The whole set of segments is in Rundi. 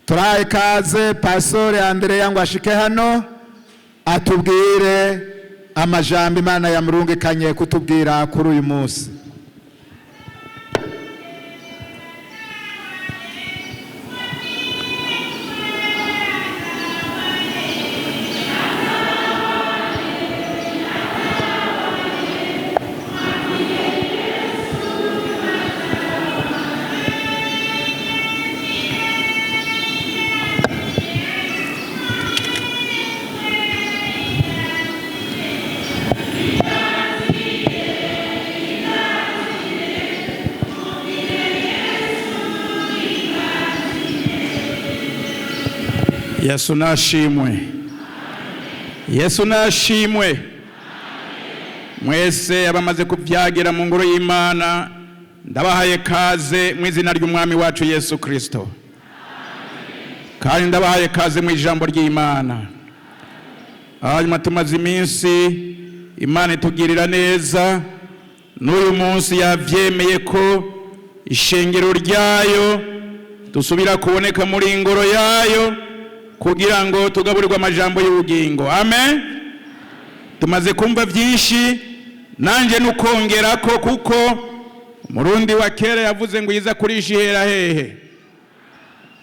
Turaha ikaze Pasitore Andrea ngo ashike hano atubwire amajambo Imana yamurungikanye kutubwira kuri uyu munsi. Yesu nashimwe. Yesu nashimwe. Mwese abamaze kubyagira mu ngoro y'Imana, ndabahaye kaze mu izina ry'Umwami wacu Yesu Kristo, kandi ndabahaye kaze mu ijambo ry'Imana. Hanyuma tumaze iminsi Imana itugirira neza, n'uyu munsi yavyemeye ko ishengero ryayo dusubira kuboneka muri ingoro yayo kugira ngo tugaburirwe amajambo y'ubugingo. Amen. Tumaze kumva byinshi, nanje nukongera ko kuko Murundi wa kera yavuze ngo iza kurisha ihera hehe.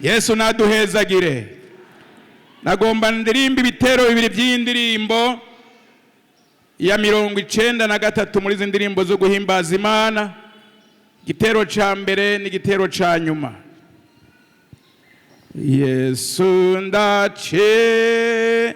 Yesu naduhezagire. Nagomba ndirimba ibitero bibiri by'indirimbo ya 93 muri izi ndirimbo zo guhimbaza Imana. Igitero ca mbere n'igitero ca nyuma. Yesu ndace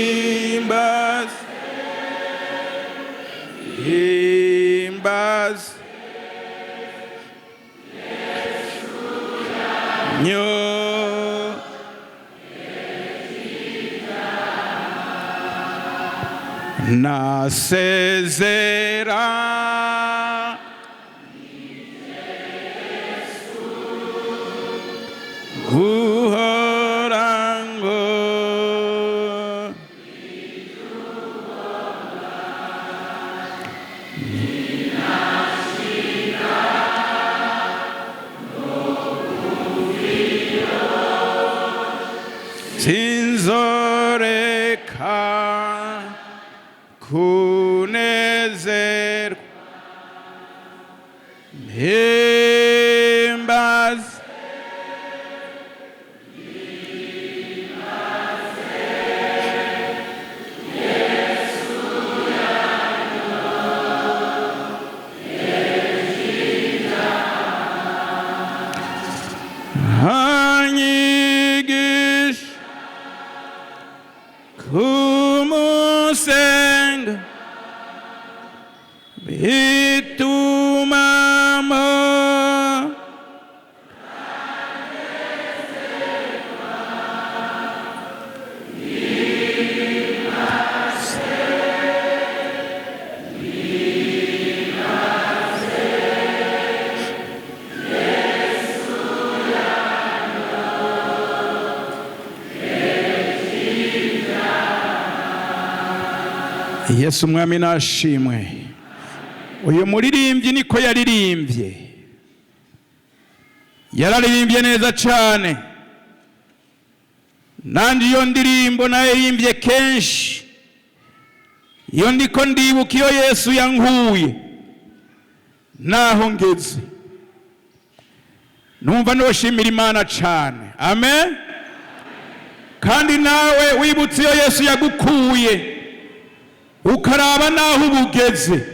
Himbaz, himbaz, nyo nasezera guhorango sinzoreka kunezerwa himbaza anyigisha kumusenga bitumamo Yesu umwami nashimwe. Uyu muririmbyi niko yaririmbye, yararirimbye neza cyane. Nandi iyo ndirimbo nayirimbye kenshi, iyo ndiko ndibuka iyo Yesu yankuye naho ngeze. Numva noshimira Imana cane. Amen. Kandi nawe wibutse iyo Yesu yagukuye, ukaraba naho ubugeze,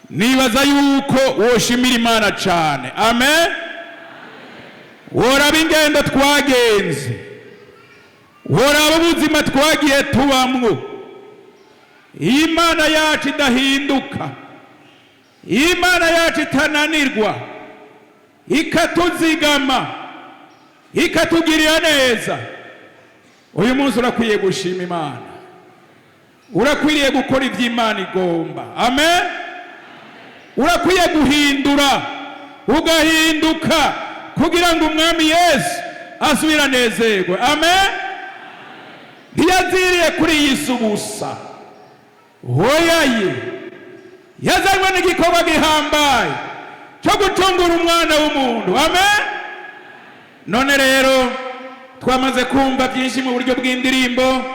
nibaza yuko woshimira Imana cane. Amen. Woraba ingendo twagenze, woraba ubuzima twagiye tubamwo. Iyo Imana yacu idahinduka, iyo Imana yacu itananirwa, ikatuzigama, ikatugirira neza, uyu munsi urakwiye gushima Imana, urakwiriye gukora ibyo Imana igomba. Amen. Urakwiye guhindura, ugahinduka, kugira ngo Umwami Yesu asubire anezerwe. Amen. Ntiyaziriye kuri iyi si ubusa, hoyaye yazanywe n'igikorwa gihambaye cyo gucungura umwana w'umuntu. Amen. None rero twamaze kumva byinshi mu buryo bw'indirimbo,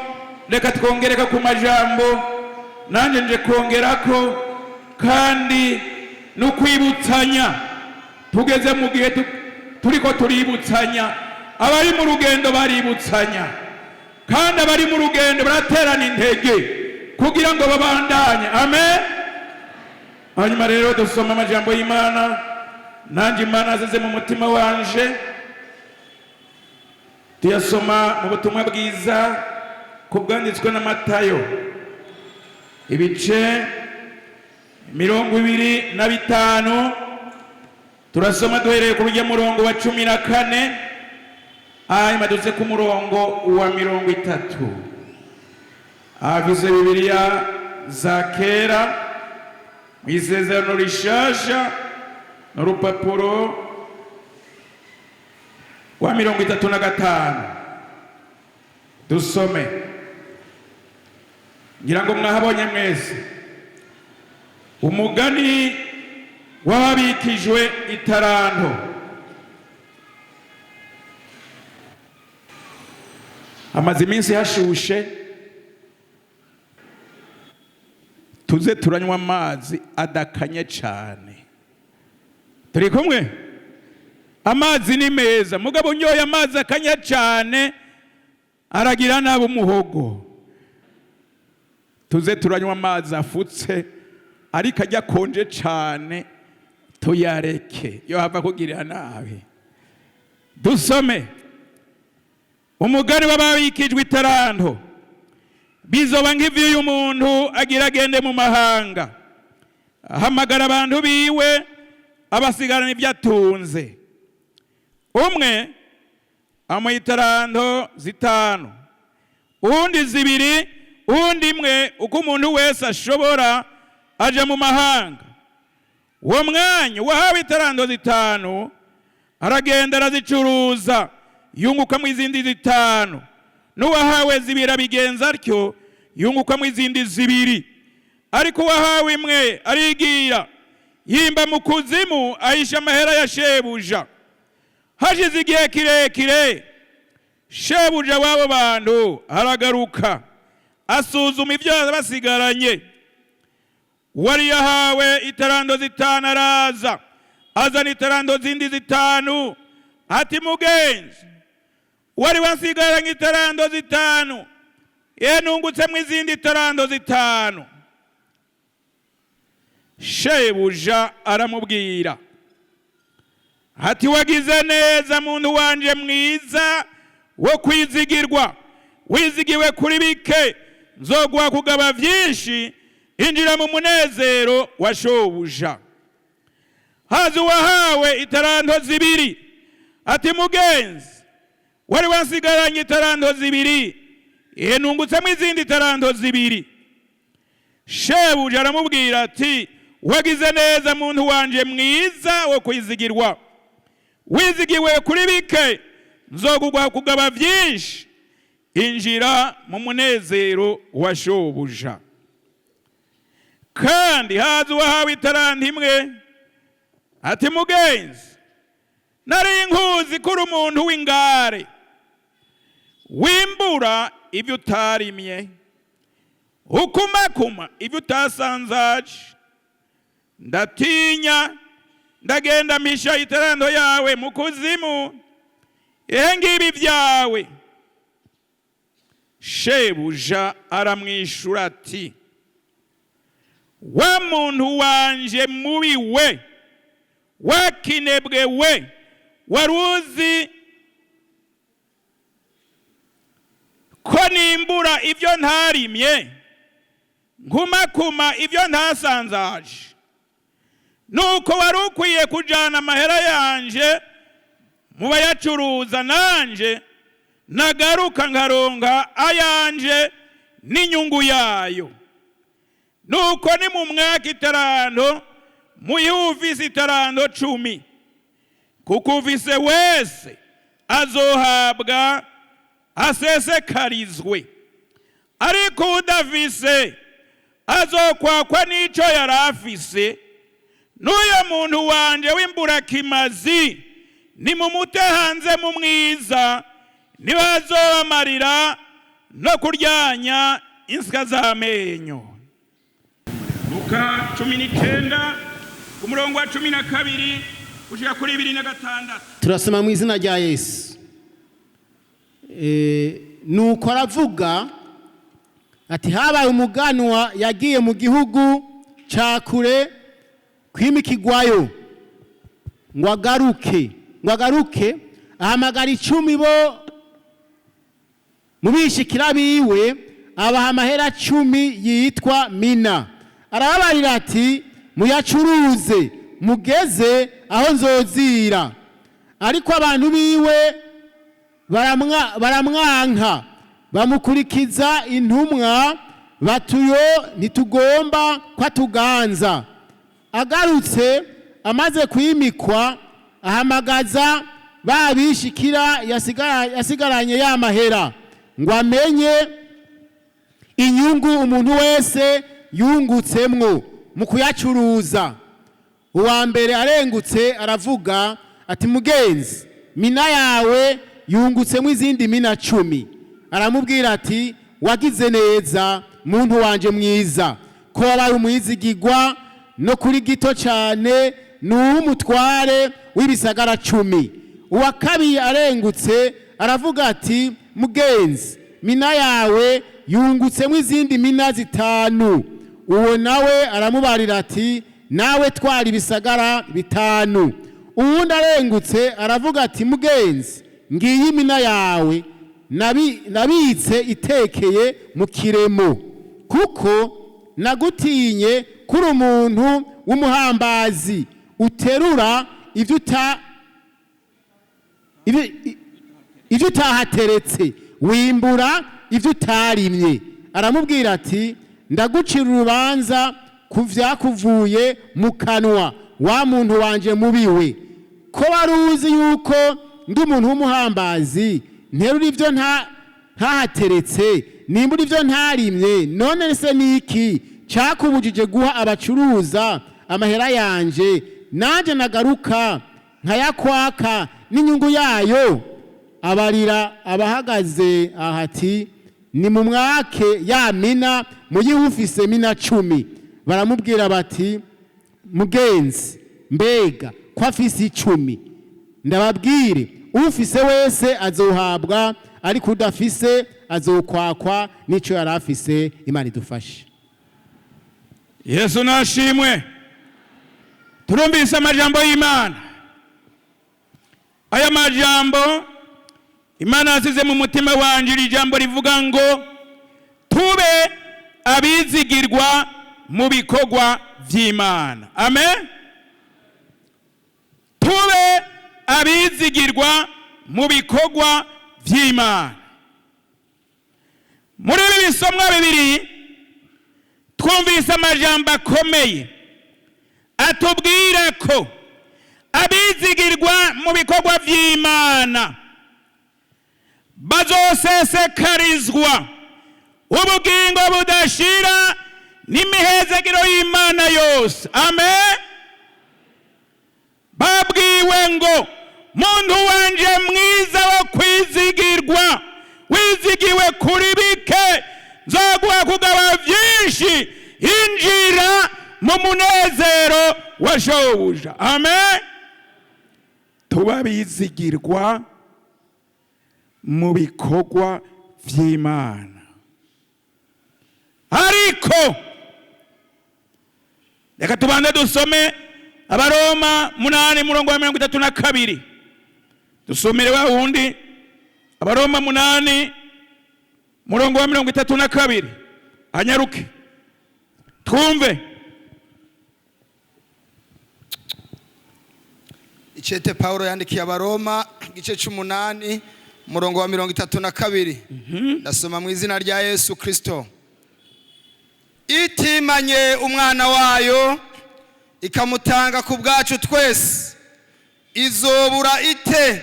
reka twongereka ku majambo, nanjye nje kongerako, kandi no kwibutsanya. Tugeze mu gihe turiko tuributsanya, abari mu rugendo baributsanya, kandi abari mu rugendo baraterana intege kugira ngo babandanye. Amen. Hanyuma rero dusoma amajambo y'Imana, nanjye Imana azize mu mutima wanje, tuyasoma mu butumwa bwiza ku bwanditswe na Matayo, ibice 25. Turasoma duhereye ku rujya murongo wa 14, hanyuma duze ku murongo wa 30. Avuze Bibiliya za kera mu Isezerano Rishasha n'urupapuro rwa 35. Dusome, ngira ngo mwahabonye mwese. Umugani w'ababikijwe itaranto. Amaze iminsi hashushe, tuze turanywa amazi adakanye cane. Turi kumwe? Amazi ni meza, mugabo unyoye amazi akanye cane aragira nabi umuhogo. Tuze turanywa amazi afutse, ariko ajya konje cane tuyareke, yo hava kugirira nabi. Dusome umugani w'ababikijwe itaranto. Bizoba nk'ivyo umuntu agira agende mu mahanga, ahamagara abantu biwe, abasigarana ibyo atunze. Umwe amuha itaranto 5, uwundi 2, uwundi 1, uko umuntu wese ashobora, aja mu mahanga. Uwo mwanya uwahawe itaranto 5 aragenda arazicuruza, yungukamwo izindi 5. N'uwahawe 2 abigenza atyo, yungukamwo izindi 2. Ariko uwahawe 1 arigira, yimba mu kuzimu, ahisha amahera ya shebuja. Hashize igihe kirekire, shebuja w'abo bantu aragaruka, asuzuma ibyo basigaranye. Uwari yahawe itaranto 5 araza, azana itaranto zindi 5, ati mugenzi, wari wasigaranye itaranto 5, ye nungutsemwo izindi itaranto 5. Shebuja aramubwira ati wagize neza muntu wanje mwiza wo kwizigirwa, wizigiwe kuri bike, nzoguha kugaba vyinshi, injira mu munezero wa shobuja. Haza uwahawe itaranto 2, ati mugenzi, wari wasigaranye itaranto 2, ye nungutsemwo izindi itaranto 2. Shebuja aramubwira ati wagize neza muntu wanje mwiza wo kwizigirwa, wizigiwe kuri bike, nzoguha kugaba vyinshi, injira mu munezero wa shobuja. Kandi haza uwahawe itaranto 1, ati mugenzi, nari nkuzi kuri umuntu w'ingare, wimbura ibyo utarimye, ukumakuma ibyo utasanzaje, ndatinya Ndagenda mpisha itaranto yawe mu kuzimu, ehe ngibi byawe. Shebuja aramwishura ati: "Wa muntu wanje mubi we, wakinebwe we, wari uzi ko nimbura ibyo ntarimye, nkumakuma ibyo ntasanzaje. Nuko wari ukwiye kujana amahera yanje mu bayacuruza, nanje nagaruka nkaronka ayanje n'inyungu yayo. Nuko ni mu mwaka itaranto, muyihe ufise itaranto 10, kuko ufise wese azohabwa asesekarizwe, ariko udafise azokwakwa n'ico yari afise. N'uyo muntu wanje w'imburakimazi nimumute hanze mu mwiza, nibazobamarira no kuryanya insya z'amenyo." Luka 19 ku murongo wa 12 gushika kuri 26. Turasoma mu izina rya Yesu. Nuko aravuga ati: "Habaye umuganwa yagiye mu gihugu ca kure kwimikigwayo, ngo agaruke ahamagara 10 bo mu bishikira biwe, abaha amahera 10 yitwa mina. Arababarira ati: 'Muyacuruze mugeze aho nzozira.' Ariko abantu biwe baramwanka, bamukurikiza intumwa batuyo: 'Ntitugomba ko atuganza.' Agarutse amaze kwimikwa, ahamagaza ba bishikira yasigaranye ya mahera, ngo amenye inyungu umuntu wese yungutsemwo mu kuyacuruza. Uwa mbere arengutse aravuga ati: 'Mugenzi, mina yawe yungutsemo izindi mina 10.' Aramubwira ati: 'Wagize neza, muntu wanje mwiza, ko wabaye umwizigigwa no kuri gito cyane, ni uw'umutware w'ibisagara 10.' Uwa kabiri arengutse aravuga ati: 'Mugenzi, mina yawe yungutsemo izindi mina 5.' Uwo nawe aramubarira ati: 'Nawe twara ibisagara 5.' Uwundi arengutse aravuga ati: 'Mugenzi, ngiyi mina yawe nabitse itekeye mu kiremo, kuko nagutinye kuri umuntu w'umuhambazi, uterura ibyo utahateretse, wimbura ibyo utarimye.' Aramubwira ati: 'Ndagucira urubanza ku vyakuvuye mu kanwa, wa muntu wanje mubi we. Ko wari uzi yuko ndi umuntu w'umuhambazi, nterura ibyo ntahateretse, nimbura ibyo ntarimye, none se niki cakubujije guha abacuruza amahera yanje, nanje nagaruka nkayakwaka n'inyungu yayo?' Abarira abahagaze aha ati: 'Ni mu mwake ya mina, muyihe ufise mina 10.' Baramubwira bati: 'Mugenzi, mbega ko afise 10?' Ndababwire, ufise wese azohabwa, ariko udafise azokwakwa n'ico yari afise." Imana idufashe. Yesu nashimwe. Turumvise amajambo y'Imana. Aya majambo Imana yasize mu mutima wanje, iri jambo rivuga ngo tube abizigirwa mu bikorwa vy'Imana. Amen. Tube abizigirwa mu bikorwa vy'Imana. Muri ibi bisomwa bibiri twumvise amajambo akomeye atubwira ko abizigirwa mu bikorwa vy'Imana bazosesekarizwa ubugingo budashira n'imihezagiro y'Imana yose. Amen. Babwiwe ngo: "Muntu wanje mwiza wo kwizigirwa, wizigiwe kuri bike, nzoguha kugaba vyinshi, injira mu munezero." wa shobuja. Amen. Tuba bizigirwa mu bikorwa vy'Imana. Ariko reka tubanze dusome Abaroma 8 murongo wa 32. Dusomere wa wundi Abaroma 8 murongo wa 32. Anyaruke twumve. Icete Paulo yandikiye Abaroma igice c'umunani murongo wa 32. Ndasoma mu izina rya Yesu Kristo. Itimanye umwana wayo ikamutanga ku bwacu twese, izobura ite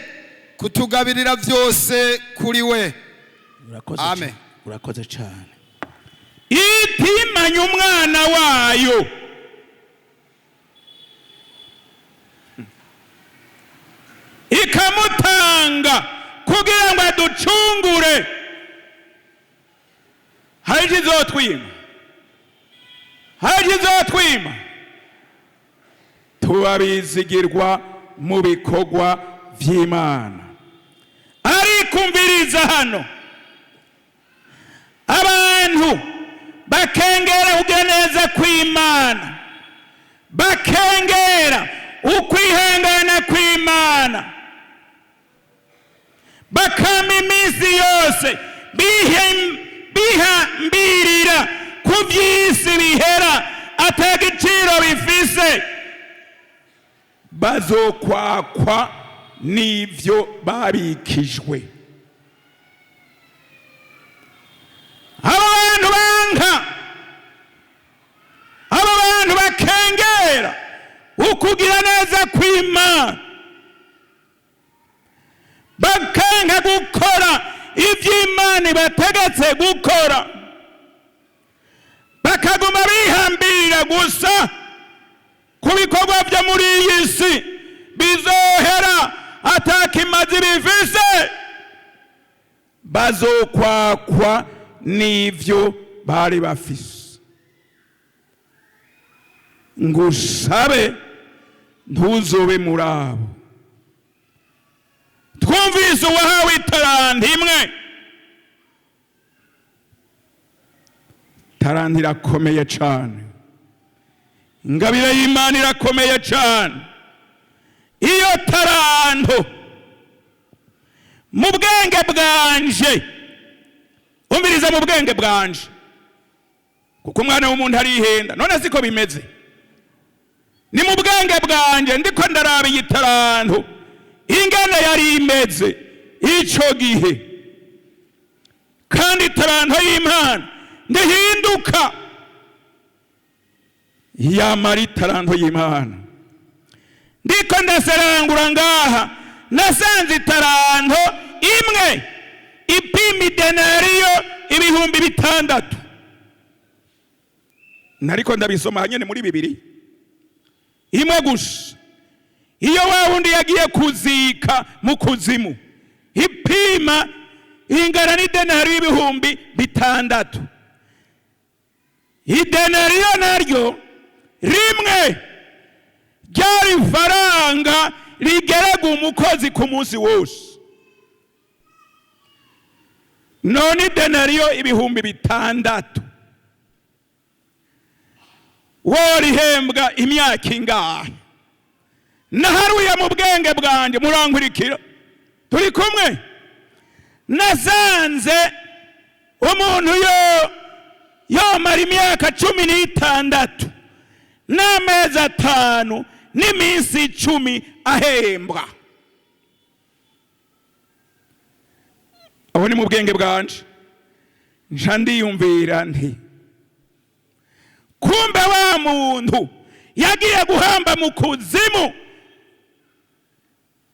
kutugabirira byose kuri we. Amen. Urakoze cyane. Itimanye umwana wayo ikamutanga kugira ngo aducungure. Hari izotwima, hari izotwima. Tuba bizigirwa mu bikorwa vy'Imana. Ariko umviriza hano, abantu bakengera ugeneza kw'Imana, bakengera ukwihangana kw'Imana, bakama iminsi yose bihambirira ku vy'isi bihera atagiciro bifise, bazokwakwa n'ivyo babikijwe. Abantu banka, abo bantu bakengera ukugira neza kw'Imana, bakanka gukora ivy'Imana ibategetse gukora, bakaguma bihambirira gusa ku bikorwa vyo muri iyi si bizohera atakimazi bifise, bazokwakwa n'ivyo bari bafise. Ngusabe ntuzobe muri abo. Twumvise uwahawe itaranti imwe. Itaranti irakomeye cane, ingabire y'Imana irakomeye cane. Iyo taranto mu bwenge bwanje, umviriza, mu bwenge bwanje, kuko umwana w'umuntu arihenda, none siko bimeze. Ni mu bwenge bwanje ndiko ndaraba iyi taranto ingana yari imeze ico gihe, kandi itaranto y'Imana ndihinduka. Yamara itaranto y'Imana ndiko ndaserangura ngaha, nasanze itaranto imwe ipima idenariyo 6000. Nariko ndabisoma hanyene muri bibiri imwe gusa. Iyo wa wundi yagiye kuzika mu kuzimu ipima ingana n'idenariyo 6000. Idenariyo naryo rimwe ryari faranga rigerega umukozi ku munsi wose. None idenariyo 6000 worihembwa imyaka ingahe? Naharuye mu bwenge bwanjye, murankurikira, turi kumwe. Nasanze umuntu yomara imyaka 16 n'amezi 5 n'iminsi 10 ahembwa. Aho ni mu bwenge bwanje. Nca ndiyumvira nti kumbe wa muntu yagiye guhamba mu kuzimu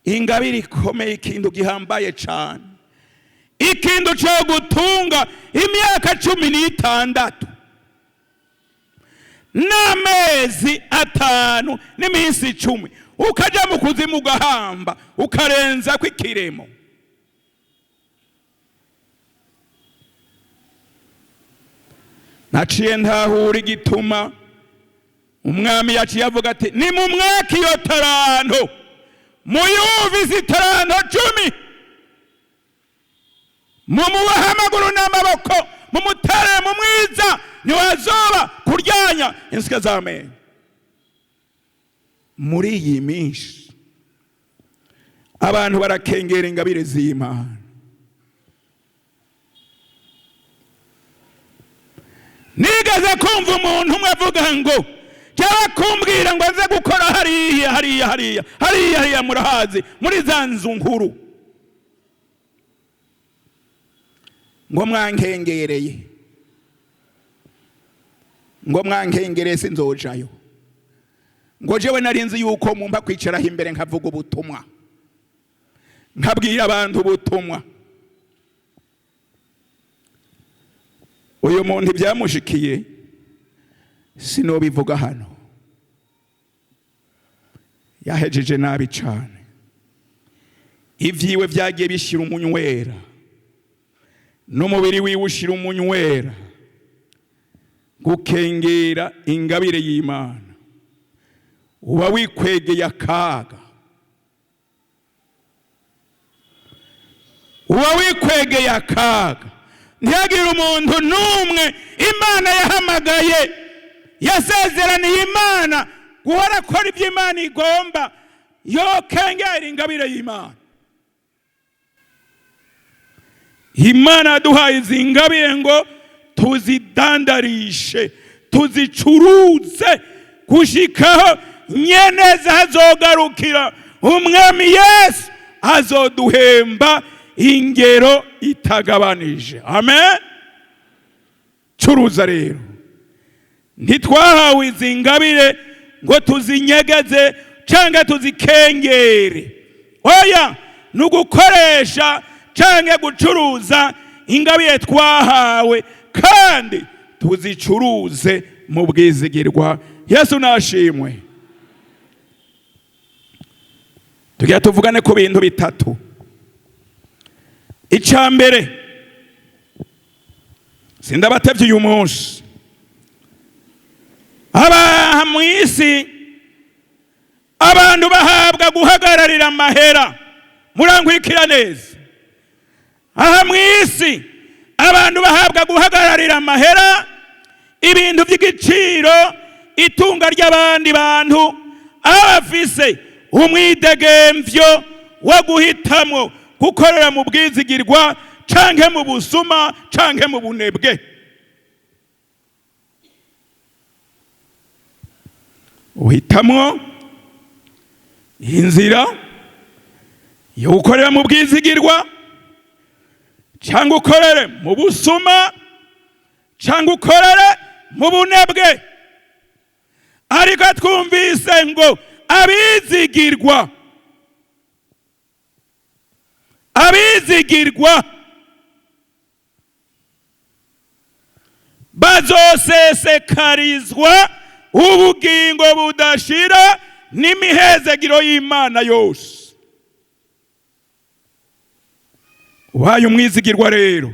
ingabire ikomeye, ikintu gihambaye cane, ikintu cyo gutunga imyaka 16 n'amezi 5 n'iminsi 10, ukaja mu kuzimu ugahamba ukarenza kw'ikiremo. Naciye ntahura igituma Umwami yaciye avuga ati nimumwake iyo taranto, muyumvise itaranto 10, mumubahe amaguru n'amaboko, mumutere mu mwiza, ntiwazoba kuryanya insika z'amenyo. Muri iyi minsi abantu barakengera ingabire z'Imana. Nigeze kumva umuntu umwe avuga ngo jya kumbwira ngo nze gukora hariya hariya hariya hariya hariya, murahazi muri za nzu nkuru, ngo mwankengereye, ngo mwankengereye sinzojayo, ngo jewe narinzi yuko mumpa kwicaraho imbere nkavuga ubutumwa, nkabwira abantu ubutumwa. Uyu muntu ibyamushikiye sinobivuga hano, yahejeje nabi cyane. Ivyiwe vyagiye bishira umunywera, n'umubiri wiwe ushira umunywera, gukengera ingabire y'Imana uba wikwegeye akaga, uba wikwegeye akaga. Ntihagire umuntu n'umwe Imana yahamagaye, yasezeraniye Imana guhora akora ibyo Imana igomba, yokengera ingabire y'Imana. Imana yaduhaye izi ngabire ngo tuzidandarishe, tuzicuruze, gushikaho nyene azogarukira. Umwami Yesu azoduhemba ingero itagabanije. Amen. Curuza rero, ntitwahawe izi ngabire ngo tuzinyegeze cyangwa tuzikengere. Oya, ni ugukoresha cyangwa gucuruza ingabire twahawe, kandi tuzicuruze mu bwizigirwa. Yesu nashimwe. Tugira tuvugane ku bintu bitatu. Icya mbere, sindabatevye uyu munsi, abaha mu isi abantu bahabwa guhagararira amahera. Murankwikira neza. Aha mu isi abantu bahabwa guhagararira amahera, ibintu by'igiciro, itunga ry'abandi bantu, abafise umwidegemvyo wo guhitamwo gukorera mu bwizigirwa canke mu busuma canke mu bunebwe. Uhitamwo inzira yo gukorera mu bwizigirwa cyangwa ukorere mu busuma cyangwa ukorere mu bunebwe. Ariko twumvise ngo abizigirwa, abizigirwa bazosesekarizwa ubugingo budashira n'imihezagiro y'Imana yose. Ubaye umwizigirwa rero,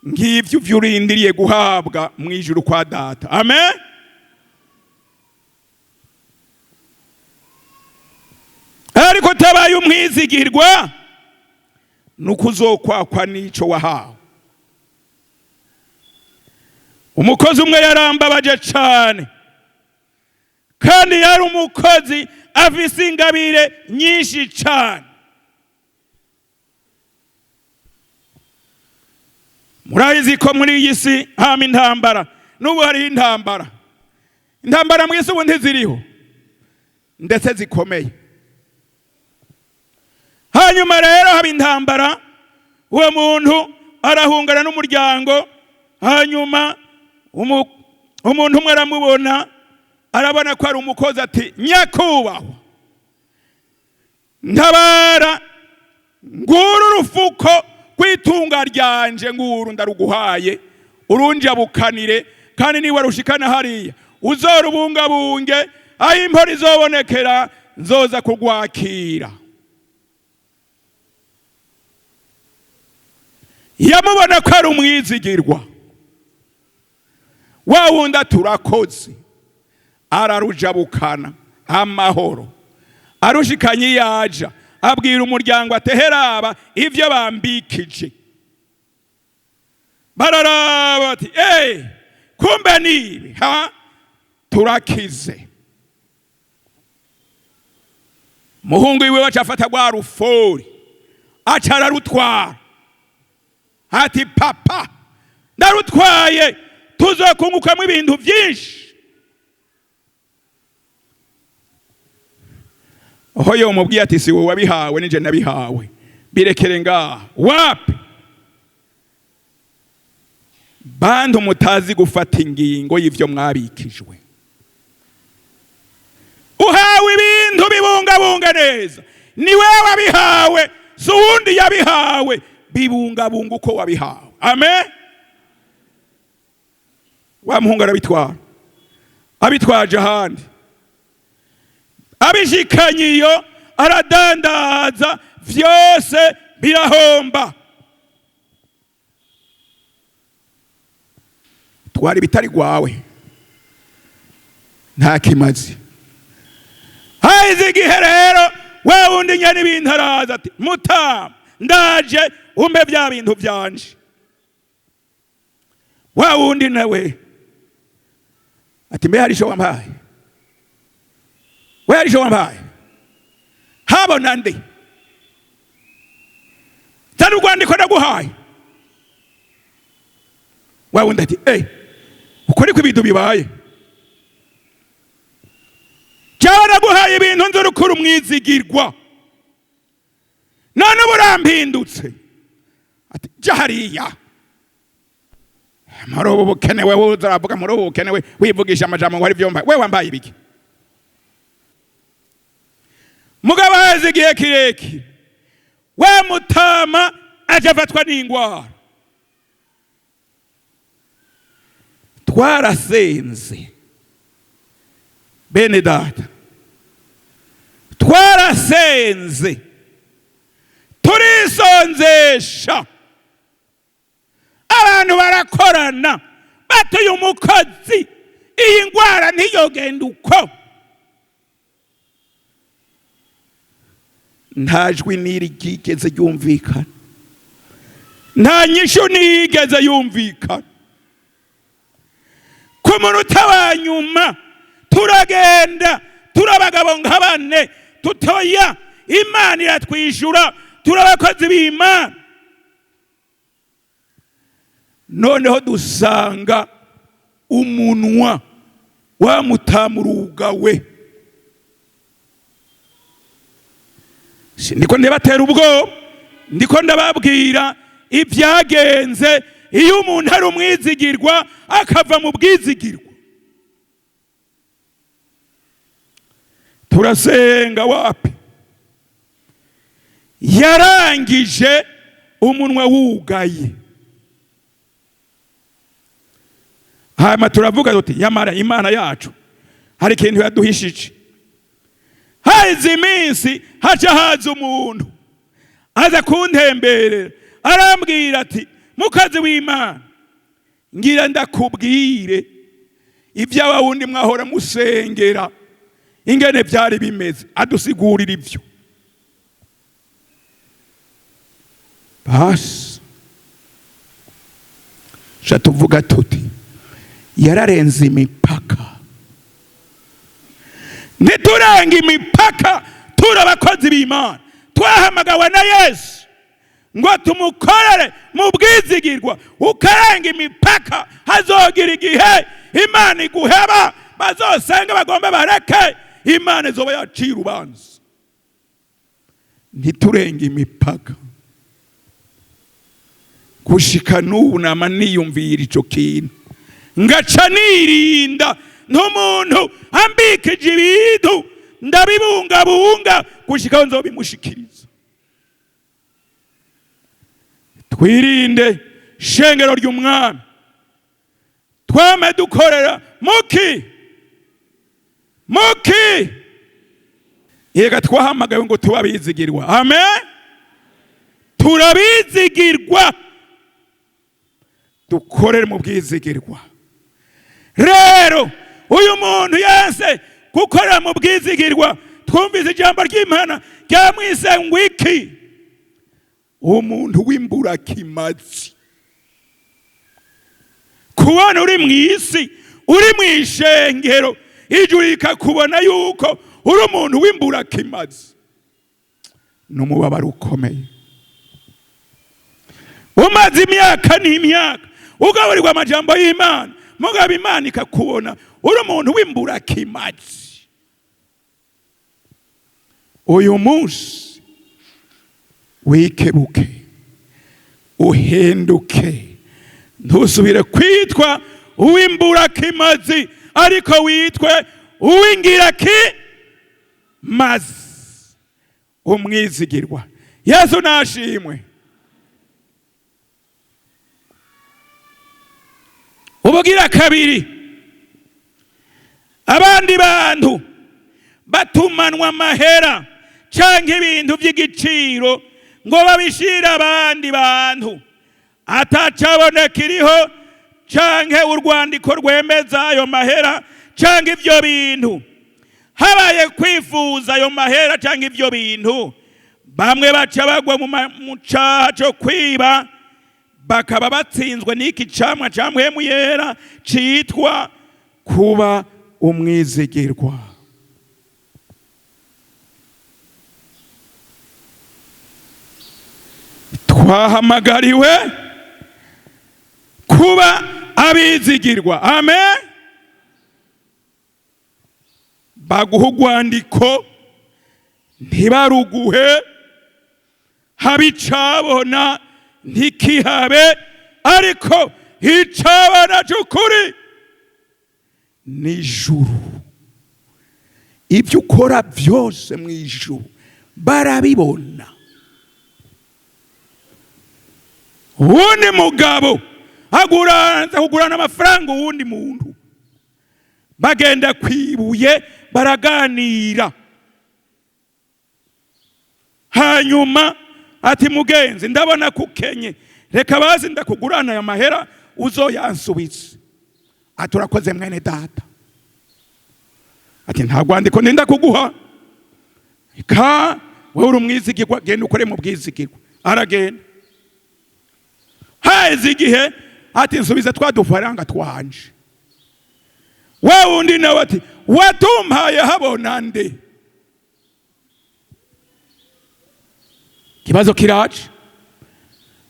ngivyo vyurindiriye guhabwa mu ijuru kwa Data. Amen. Ariko tabaye umwizigirwa, nukuzokwakwa n'ico wahawe. Umukozi umwe yarambabaje cyane, kandi yari umukozi afise ingabire nyinshi cyane. Murabizi ko muri iyi si hama intambara, n'ubu hariho intambara. Intambara mu isi ubu ntiziriho, ndetse zikomeye. Hanyuma rero haba intambara, uwo muntu arahungana n'umuryango. Hanyuma umuntu umwe aramubona, arabona ko ari umukozi, ati nyakubahwa ntabara, nguru urufuko rw'itunga ryanje, nguru ndaruguhaye, urunjabukanire, kandi niba rushikana hariya uzorubungabunge, aho impora izobonekera nzoza kugwakira. Yamubona ko ari umwizigirwa, wa wundi aturakoze, Ararujabukana amahoro, arushikanye yaja abwira umuryango ateheraba ivyo bambikije. Bararaba bati eh, kumbe nibi ha turakize. Muhungu iwe wacafata rwa rufori aca ararutwara, ati papa ndarutwaye tuzokungukamwo ibintu byinshi. Aho yomubwiye ati si wowe wabihawe nije nabihawe, birekere ngaha. Wapi bantu mutazi gufata ingingo y'ivyo mwabikijwe. Uhawe ibintu bibungabunga neza, ni wewe wabihawe, si uwundi yabihawe. Bibungabunga uko wabihawe. Amen. Wa muhungu arabitwara, abitwaje ahandi, abishikanye iyo aradandaza, vyose birahomba. Twari bitari gwawe nta kimazi. Haize igihe rero wa wundi nyene ibintu araza ati mutama ndaje umpe vya bintu vyanje. Wa wundi nawe ati mbe hari ico wampaye, we hari ico wampaye, habona nde zana urwandiko ndaguhaye. Wa wundi ati eh, uko niko ibintu bibaye, jewe naguhaye ibintu nzi urukuru umwizigirwa, none ubu urampindutse. Ati ja hariya muri ubu bukene, wewe uravuga muri ubu bukene, we wivugisha amajambo ngo hari ibyo wambaye, we wambaye ibiki? Mugabo haheze igihe kirekire we mutama aje afatwa n'ingwara. Twarasenze bene data, twarasenze turisonzesha, abantu barakorana batuye umukozi, iyi ngwara ntiyogenda uko. Nta jwi n'iri ryigeze ryumvikana, nta nyishu niyigeze yumvikana. Ku munota wa nyuma turagenda turabagabo nka bane tutoya, Imana iratwishyura, turabakozi b'Imana. Noneho dusanga umunwa wa mutamurugawe. Ndiko ndabatera ubwoba, ndiko ndababwira ibyagenze iyo umuntu ari umwizigirwa akava mu bwizigirwa. Turasenga wapi, yarangije umunwa wugaye. Hanyuma turavuga tuti yamara Imana yacu hari ikintu yaduhishije. Haize iminsi haca haza umuntu aza kuntemberera, arambwira ati mukazi w'Imana ngira ndakubwire ibya wundi mwahora musengera ingene byari bimeze. Adusigurira ivyo. Basi tuvuga tuti yararenze imipaka. Ntiturenga imipaka, turi abakozi b'Imana, twahamagawe na Yesu ngo tumukorere mu bwizigirwa. Ukarenga imipaka hazogira igihe Imana iguheba, bazosenga bagombe bareke, Imana izoba yaciye urubanza. Ntiturenga imipaka. Gushika n'ubu nama niyumvira ico kintu, ngaca nirinda ntumuntu ambikije ibintu ndabibungabunga gushika aho nzobimushikiriza. Twirinde shengero ry'umwami, twame dukorera muki muki. Yega twahamagawe ngo tubabizigirwa. Amen, turabizigirwa, dukorere mu bwizigirwa. Rero Uyu muntu yanse gukora mu bwizigirwa, twumvise ijambo ry'Imana ryamwise ngo iki? Umuntu w'imburakimazi. Kubona uri mu isi, uri mu ishengero, ijuru rikakubona yuko uri umuntu w'imburakimazi, ni umubabaro ukomeye. Umaze imyaka n'imyaka ugaburirwa amajambo y'Imana, mugabo Imana ikakubona uri umuntu w'imburakimazi. Uyu munsi wikebuke, uhinduke, ntusubire kwitwa uw'imburakimazi, ariko witwe uw'ingirakimazi, umwizigirwa. Yesu nashimwe. Ubugira kabiri, abandi bantu batumanwa amahera canke ibintu by'igiciro ngo babishire abandi bantu, atacaboneka iriho canke urwandiko rwemeza ayo mahera canke ivyo bintu. Habaye kwifuza ayo mahera canke ivyo bintu, bamwe baca bagwa mu caha co kwiba, bakaba batsinzwe n'iki camwa ca Mpwemu Yera citwa kuba umwizigirwa. Twahamagariwe kuba abizigirwa. Amen. Baguha urwandiko ntibaruguhe, haba icabona ntikihabe, ariko icabona c'ukuri ni ijuru. Ibyo ukora byose mu ijuru barabibona. Uwundi mugabo aguranza kugurana amafaranga uwundi muntu, bagenda kwibuye baraganira, hanyuma ati mugenzi ndabona kukenye, reka bazi ndakugurana aya mahera uzoyansubize. Ati urakoze mwene data. Ati nta rwandiko ndinda kuguha, ka wewe uri umwizigirwa, genda ukore mu bwizigirwa. Aragenda. Haheze igihe ati nsubize twa dufaranga twanje. Wa wundi nawe ati watumpaye habona nde? Kibazo kiraje.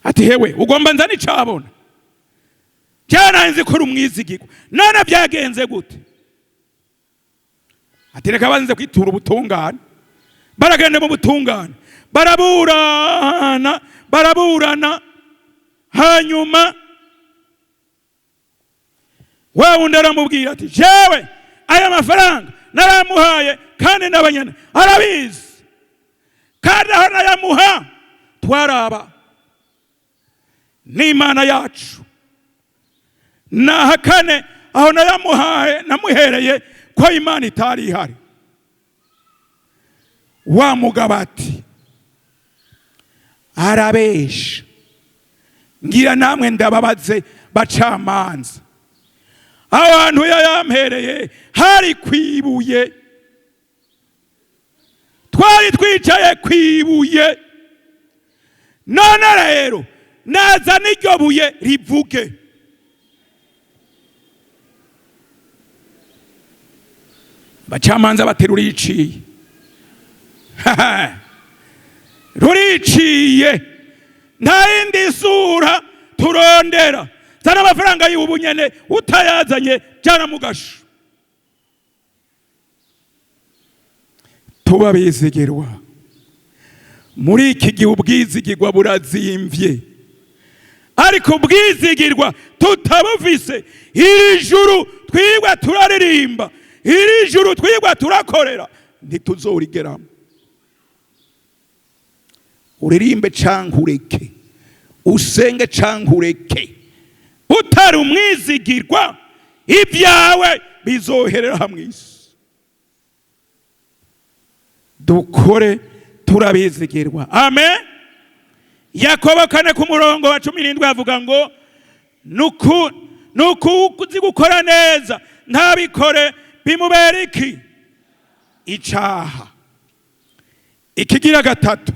Ati hewe ugomba nzani cabona, cyananze ko umwizigirwa, none byagenze gute? Ati reka banze kwitura ubutungane. Baragenda mu butungane, baraburana baraburana, hanyuma wa wundi aramubwira ati jewe aya mafaranga naramuhaye kandi n'abanyana arabizi, kandi aho nayamuha twaraba n'Imana yacu, nahakane aho nayamuhaye namuhereye ko Imana itari ihari. Wa mugabo ati arabesha, ngira namwe ndababaze bacamanza, abantu yayampereye hari kwibuye, twari twicaye kwibuye, none rero naza n'iryo buye rivuge. Bacamanza bati ruriciye, ruriciye, nta yindi sura turondera, zana amafaranga y'ubu nyene, utayazanye jana mugasho. Tuba bizigirwa muri iki gihe, ubwizigirwa burazimvye, ariko ubwizigirwa tutabufise, iri juru twigwa turaririmba, iri juru twigwa turakorera, ntituzorigeramo. Uririmbe canke ureke, usenge canke ureke, utari umwizigirwa ibyawe bizoherera hamwe isi. Dukore turabizigirwa. Amen. Yakobo 4 ku murongo wa 17 avuga ngo nuku uzi gukora neza ntabikore bimubera iki? Icaha. Ikigira gatatu,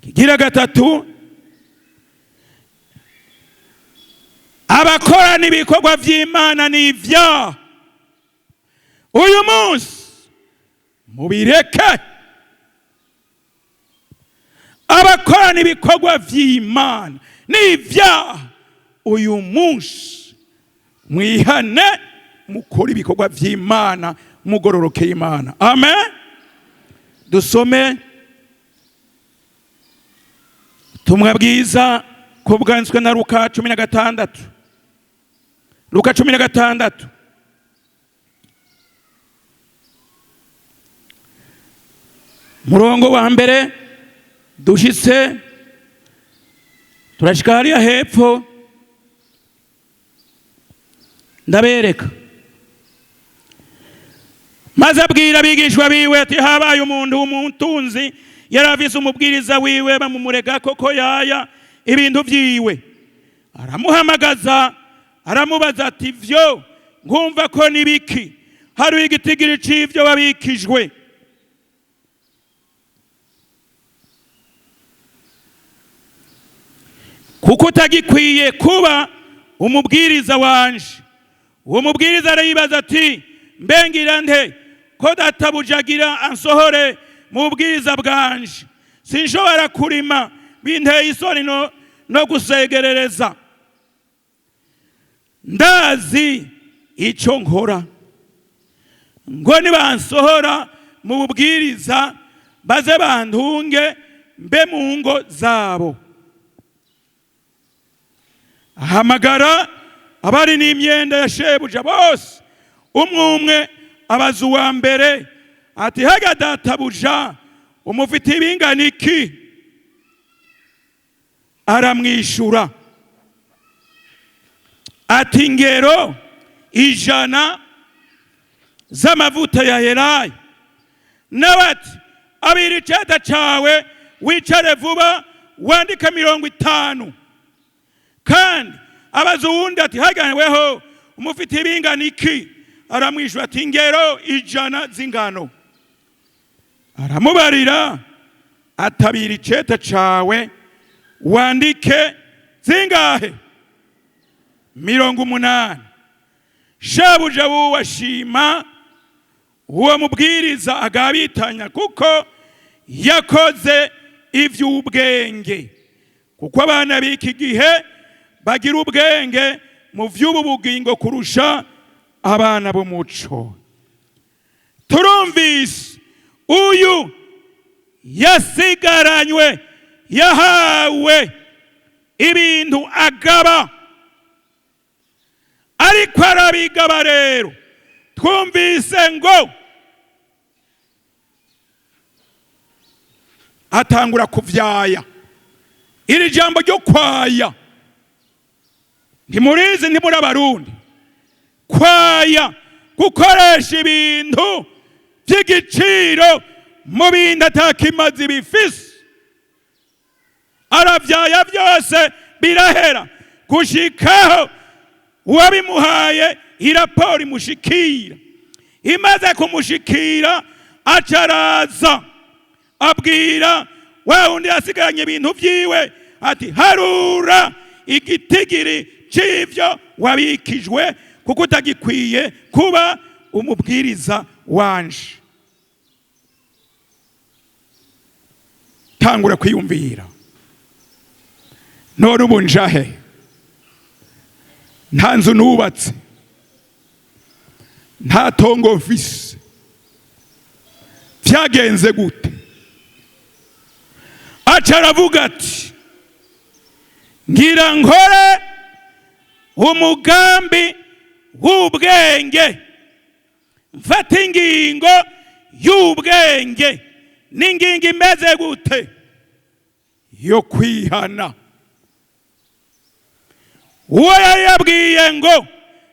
kigira gatatu, abakorana ibikorwa vy'Imana ni ivyaha. Uyu munsi mubireke. Abakorana ibikorwa vy'Imana ni ivyaha. Uyu munsi mwihane, mukore ibikorwa vy'Imana, mugororokeye Imana. Amen. Dusome ubutumwa bwiza ko bwanditswe na Luka 16. Luka 16. Murongo wa mbere dushitse turashika hariya hepfo, ndabereka. Maze abwira abigishwa biwe ati habaye umuntu w'umutunzi yari afise umubwiriza wiwe, bamumurega koko yaya ibintu vyiwe. Aramuhamagaza aramubaza ati vyo nkumva ko nibiki? Hari igitigiri c'ivyo wabikijwe? Kuko utagikwiye kuba umubwiriza wanje. Uwo mubwiriza arayibaza ati mbengira nte ko databujagira ansohore mu bwiza bwanje? Sinshobora kurima, binteye isoni no gusegerereza. Ndazi ico nkora, ngo nibansohora mu bubwiriza baze bantunge mbe mu ngo zabo. Ahamagara abari n'imyenda ya shebuja bose, umwe umwe abaza uwa mbere ati haga databuja umufitiye ibingana iki? Aramwishura ati ingero 100 z'amavuta ya Elayo. Nawe ati abira iceta cawe wicare vuba wandike 50. Kandi abaza uwundi ati haganweho umufitiye ibingana iki? Aramwishura ati ingero 100 z'ingano. Aramubarira atabira iceta cawe wandike zingahe? 80. Shebuja washima uwo mubwiriza agabitanya kuko yakoze ivy'ubwenge, kuko abana b'iki gihe bagira ubwenge mu vy'ubu bugingo kurusha abana b'umuco. Turumvise uyu yasigaranywe, yahawe ibintu agaba, ariko arabigaba. Rero twumvise ngo atangura kuvyaya. Iri jambo ryo kwaya ntimurizi, ntimuri Abarundi. Kwaya, gukoresha ibintu by'igiciro mu bindi atakimazi bifise. Aravyaya byose birahera, gushikaho uwabimuhaye iraporo imushikira. Imaze kumushikira acaraza abwira wa wundi yasigaranye ibintu vyiwe ati harura igitigiri c'ivyo wabikijwe, kuko utagikwiye kuba umubwiriza wanje. Tangura kwiyumvira, none ubu njahe? Nta nzu nubatse, nta tongo mfise, vyagenze gute? Aca aravuga ati ngira nkore umugambi w'ubwenge, mfate ingingo y'ubwenge. N'ingingo imeze gute? Yo kwihana. Uwo yari yabwiye ngo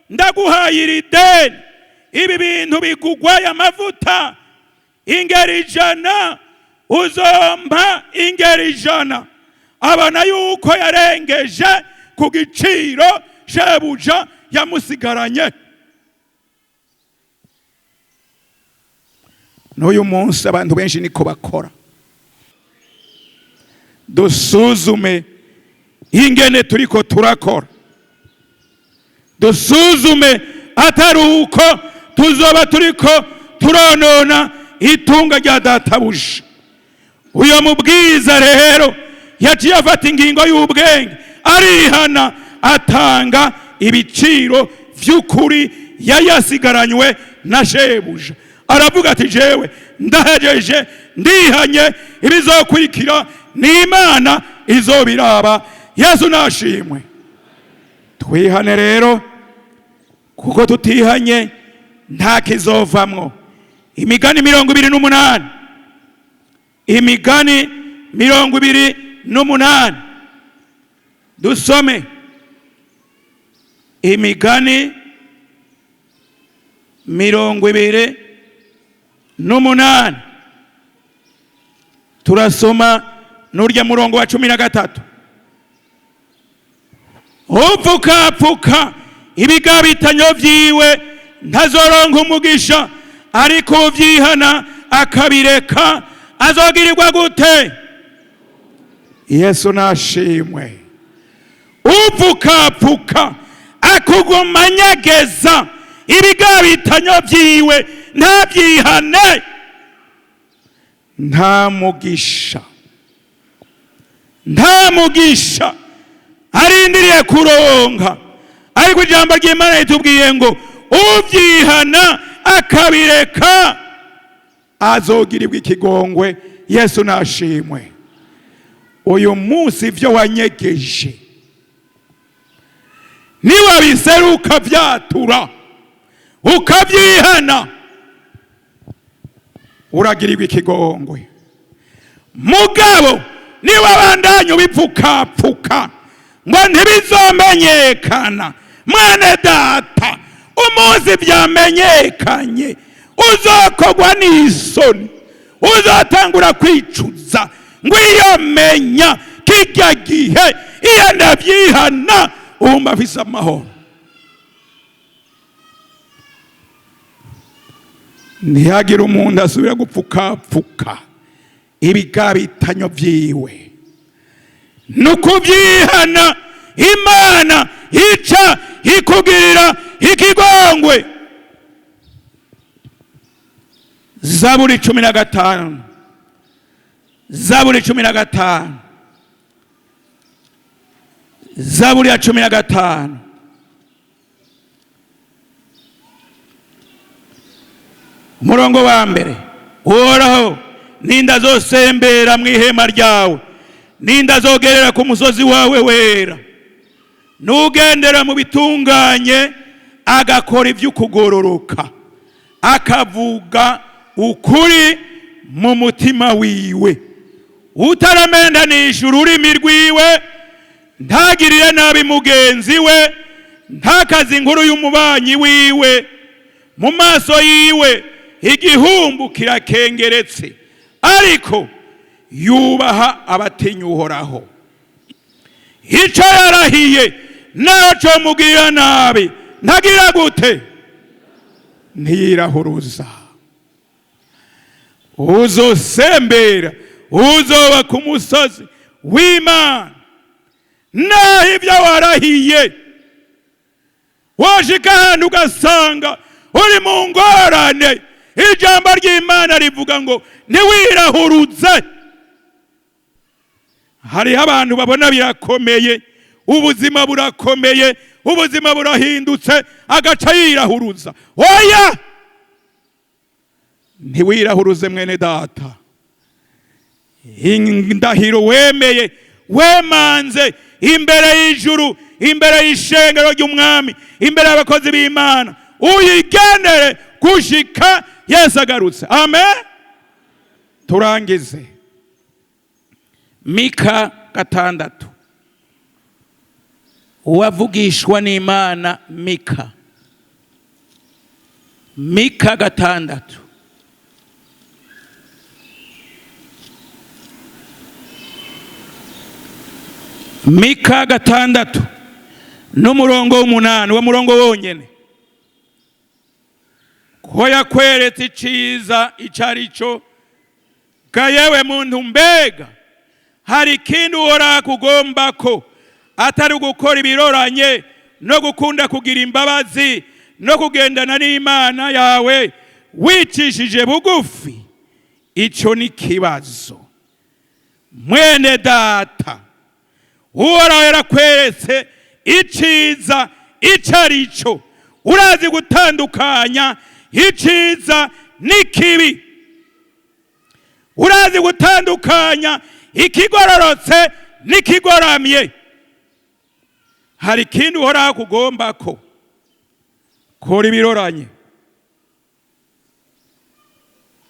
ndaguhaye iri deni, ibi bintu bigugwaye amavuta ingeri 100, uzompa ingeri 100. Abona yuko yarengeje ku giciro shebuja yamusigaranye. N'uyu munsi abantu benshi niko bakora. Dusuzume ingene turiko turakora, dusuzume atari uko tuzoba turiko turonona itunga rya databuja. Uyo mubwiza rero yaciye afata ingingo y'ubwenge, arihana, atanga ibiciro vy'ukuri yayasigaranywe na shebuja. Aravuga ati jewe ndahejeje, ndihanye, ibizokurikira ni Imana izobiraba. Yesu nashimwe. Twihane rero, kuko tutihanye nta kizovamwo. Imigani 28, Imigani 28, dusome Imigani 28, turasoma n'urya murongo wa 13. Upfukapfuka ibigabitanyo vyiwe ntazoronka umugisha, ariko uvyihana akabireka azogirirwa gute? Yesu nashimwe. Upfukapfuka akugumanyageza ibigabitanyo vyiwe ntavyihane, nta mugisha, nta mugisha arindiriye kuronka. Ariko ijambo ry'Imana ritubwiye ngo uvyihana akabireka azogirirwa ikigongwe. Yesu nashimwe. Uyu munsi ivyo wanyegeje niwabiseruka vyatura ukavyihana uragirirwa ikigongwe. Mugabo niwabandanya ubipfukapfuka ngo ntibizomenyekana, mwene data, umunsi vyamenyekanye uzokogwa n'isoni, uzotangura kwicuza ngo iyo menya kijya gihe iyo ndavyihana umba afise amahoro. Ntihagire umuntu asubira gupfukapfuka ibigabitanyo vyiwe. Nukuvyihana Imana ica ikugirira ikigongwe. Zaburi 15, Zaburi 15, Zaburi ya 15, umurongo wa mbere. Uhoraho, ninda zosembera mu ihema ryawe, ninda zogerera ku musozi wawe wera. Nugendera mu bitunganye agakora ivy'ukugororoka, akavuga ukuri mu mutima wiwe, utaramendanisha ururimi rwiwe, ntagirire nabi mugenzi we, ntakaze inkuru y'umubanyi wiwe. Mu maso yiwe igihumbu kirakengeretse, ariko yubaha abatinya Uhoraho. Ico yarahiye naco mugirira nabi ntagira gute? Ntiyirahuruza. Uzosembera uzoba ku musozi w'Imana, naho ibyo warahiye washika ahantu ugasanga uri mu ngorane, ijambo ry'Imana rivuga ngo ntiwirahuruze. Hariho abantu babona birakomeye, ubuzima burakomeye, ubuzima burahindutse, agaca yirahuruza. Oya, ntiwirahuruze mwene data. Indahiro wemeye, wemanze imbere y'ijuru, imbere y'ishengero ry'umwami, imbere y'abakozi b'Imana, uyigendere gushika Yesu agarutse. Amen. Turangize Mika 6. Uwavugishwa n'Imana Mika, Mika 6. Mika 6. N'umurongo w'umunani, uwo murongo wonyene, ko yakweretse iciza ico ari cyo. Ga yewe muntu, mbega hari ikindi uhora kugomba ko atari gukora ibiroranye no gukunda kugira imbabazi no kugendana n'Imana yawe wicishije bugufi? Ico ni kibazo. Mwene data, Uhoraho yarakweretse iciza ico ari cyo. Urazi gutandukanya iciza n'ikibi, urazi gutandukanya ikigororotse n'ikigoramye. Hari ikindi Uhoraho kugomba ko? Kora ibiroranye,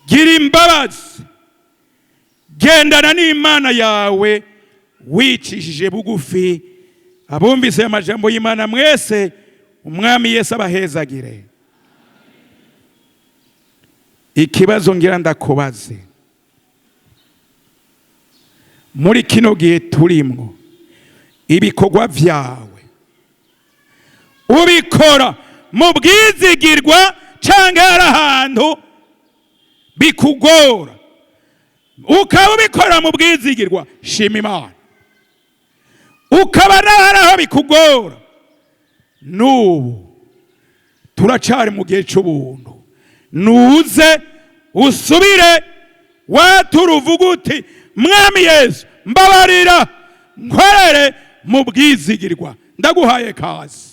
gira imbabazi, gendana n'Imana yawe wicishije bugufi. Abumvise amajambo y'Imana mwese, Umwami Yesu abahezagire. Ikibazo ngira ndakubaze: muri kino gihe turimwo, ibikorwa vyawe ubikora mu bwizigirwa canke hari ahantu bikugora? Ukaba ubikora mu bwizigirwa, shima Imana. Ukaba naho hari aho bikugora, n'ubu turacari mu gihe c'ubuntu. Nuze usubire watura, uvuga uti: "Mwami Yesu, mbabarira, nkorere mu bwizigirwa, ndaguhaye kazi."